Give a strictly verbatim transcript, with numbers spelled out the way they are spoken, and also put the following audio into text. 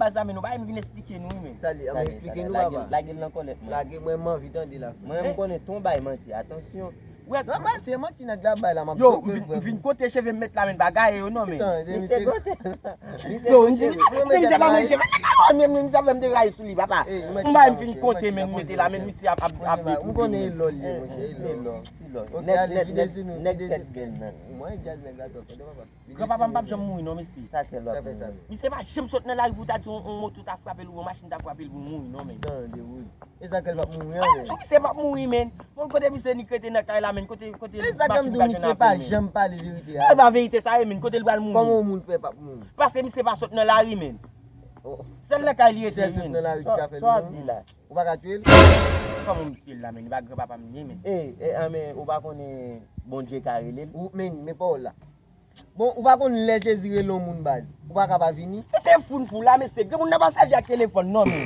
Baz la, men nou bay, m vin eksplike nou, wi, men. Sa li, an eksplike nou, papa. Lage l nan kòlèt, mwen. Lage, mwen, m anvi tande la. Mwen, m konnen ton bay manti, atansyon. Wè, non, men se manti nèg la bay la, m ap Yo, m vin, m vin kote cheve m met la, men bagay yo, non, men. Misye gote. Yo, misye, misye, misye pa manje, men, men, misye fè m deraye sou li, papa. M bay, m vin kote, men, m mete la, men, misye ap, ap, ap, ap, ap, M konnen e lò l ye, mwen, e lò. Nèg, nèg, nèg, nèg tèt grenn nan. Mwen, jazz nèg la twòp, tande, papa. Granpapa m p ap janm mouri non, mesye. Sa fè lòt moun. Misye pa janm sot nan lari pou ta di yon, yon moto ta frape l ou yon machin ta frape l pou l mouri non, men. Tande, wi. E sa k fè l p ap mouri an, men. Tou misye p ap mouri, men. Bon, kote misye nik rete nan kay la, men, kote, kote machin pa jwenn avè l, men. E sa k fè m di w, misye pa janm pale verite a. E pa verite sa ye, men, kote l pral mouri. Kòman yon moun fè p ap mouri? Paske misye pa sot nan lari, men. Sèl nan kay li rete, men. Sa w ap di la? Ou pa ka tchwe l? Kòman m tchwe l la, men? Li pa granpapa m li ye, men. E, e, a, men, ou pa konnen Bondye ka rele l? Men, men pawòl la. Bon, ou pa konn lè Jezi rele yon moun baz, ou pa ka pa vini? Mesye fou n fou la, mesye. Granmoun nan pa sèvi ak telefòn non, men.